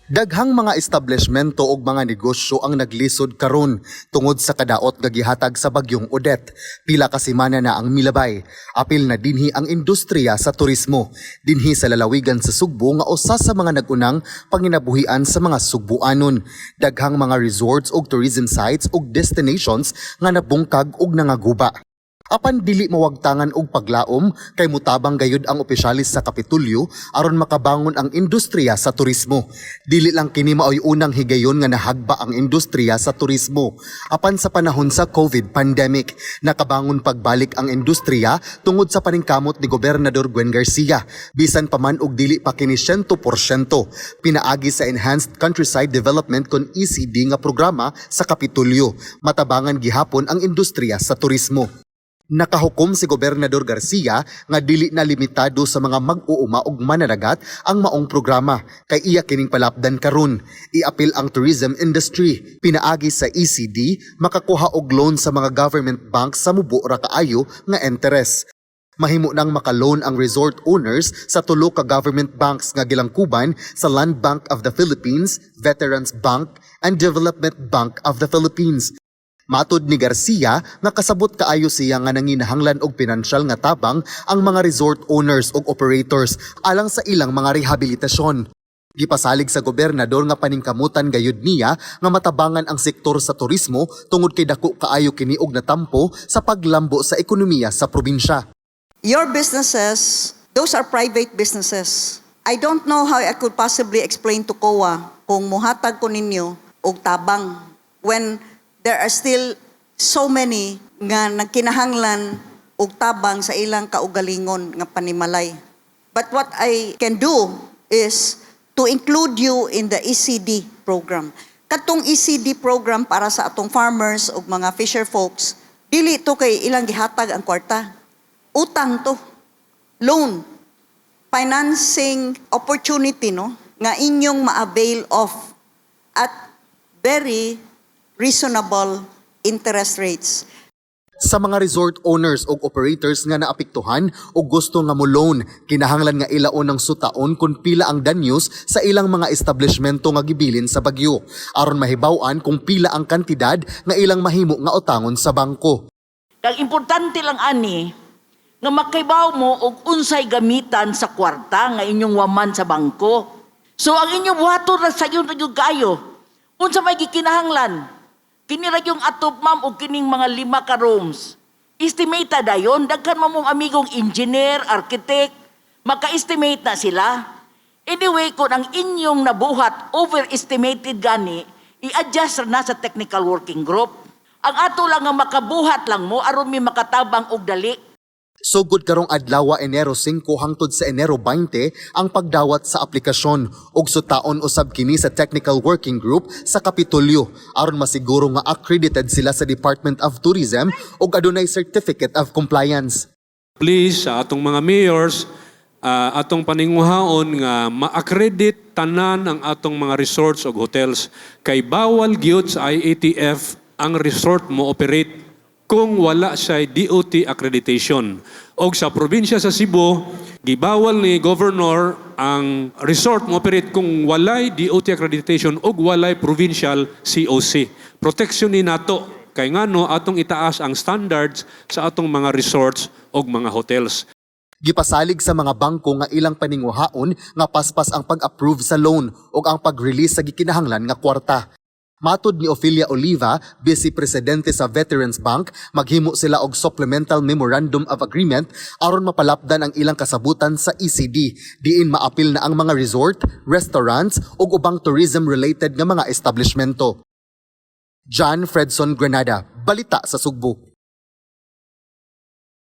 Daghang mga establishmento ug mga negosyo ang naglisod karon tungod sa kadaot nga gihatag sa bagyong Odette. Pila ka semana na ang milabay. Apil na dinhi ang industriya sa turismo. Dinhi sa lalawigan sa Sugbo nga usa sa mga nagunang panginabuhian sa mga Sugbuanon. Daghang mga resorts ug tourism sites ug destinations nga nabungkag ug nangaguba. Apan dili mawagtangan og paglaom kay mutabang gayud ang opisyalis sa Kapitolyo aron makabangon ang industriya sa turismo. Dili lang kini maoy unang higayon nga nahagba ang industriya sa turismo. Apan sa panahon sa COVID pandemic, nakabangon pagbalik ang industriya tungod sa paningkamot ni Gobernador Gwen Garcia. Bisan pa man og dili pa kini 100%, pinaagi sa Enhanced Countryside Development kon ECD nga programa sa Kapitolyo. Matabangan gihapon ang industriya sa turismo. Nakahukom si Gobernador Garcia nga dili na limitado sa mga mag-uuma ug mananagat ang maong programa kay iya kining palapdan karon. Iapil ang tourism industry pinaagi sa ECD makakuha og loan sa mga government banks sa mubo ra kaayo nga interest. Mahimo nang makaloan ang resort owners sa tulo ka government banks nga gilangkuban sa Land Bank of the Philippines, Veterans Bank, and Development Bank of the Philippines. Matod ni Garcia nga kasabot kaayo siya nga nanginahanglan og pinansyal nga tabang ang mga resort owners ug operators alang sa ilang mga rehabilitasyon. Gipasalig sa gobernador nga paningkamutan gayud niya nga matabangan ang sektor sa turismo tungod kay dako kaayo kini og natampo sa paglambo sa ekonomiya sa probinsya. Your businesses, those are private businesses. I don't know how I could possibly explain to COA kung muhatag ko ninyo og tabang when there are still so many nga nagkinahanglan og tabang sa ilang kaugalingon nga panimalay. But what I can do is to include you in the ECD program. Katong ECD program para sa atong farmers ug mga fisher folks, dili to kay ilang gihatag ang kwarta. Utang to. Loan. Financing opportunity, no, nga inyong ma-avail of at very reasonable interest rates. Sa mga resort owners ug operators nga naapektuhan o gusto nga mo loan, kinahanglan nga ilaon ng sutaon kung pila ang danyos sa ilang mga establishmento nga gibilin sa bagyo aron mahibaw-an kung pila ang kantidad nga ilang mahimo nga utangon sa bangko. Kag importante lang ani nga makaibaw mo og unsay gamitan sa kwarta nga inyong waman sa bangko. So ang inyong buhaton ra sayon ra gyud kaayo. Unsa may gikinahanglan? Kini ra yung atop, ma'am, og kining mga lima ka rooms. Estimate dayon, daghan man mong amigong engineer, architect, maka-estimate na sila. Anyway, kung ang inyong nabuhat overestimated gani, i-adjust na sa technical working group. Ang ato lang nga makabuhat lang mo aron mi makatabang og dali. Sugod karong adlaw, Enero 5, hangtod sa Enero 20 ang pagdawat sa aplikasyon ug sutaon usab kini sa Technical Working Group sa Kapitolyo aron masiguro nga accredited sila sa Department of Tourism ug adunay Certificate of Compliance. Please, sa atong mga mayors, atong paninguhaon nga ma-accredit tanan ang atong mga resorts ug hotels kay bawal gyud sa IATF ang resort mo operate kung wala siya DOT accreditation. Og sa probinsya sa Cebu, gibawal ni Governor ang resort mo operate kung walay DOT accreditation ug walay provincial COC. Protection ni nato kay ngano atong itaas ang standards sa atong mga resorts ug mga hotels. Gipasalig sa mga bangko nga ilang paninguhaon nga paspas ang pag-approve sa loan ug ang pag-release sa gikinahanglan nga kwarta. Matod ni Ophelia Oliva, Vice Presidente sa Veterans Bank, maghimo sila og supplemental memorandum of agreement aron mapalapdan ang ilang kasabutan sa ECD, diin maapil na ang mga resort, restaurants ug ubang tourism-related nga mga establishmento. John Fredson Granada, Balita sa Sugbo.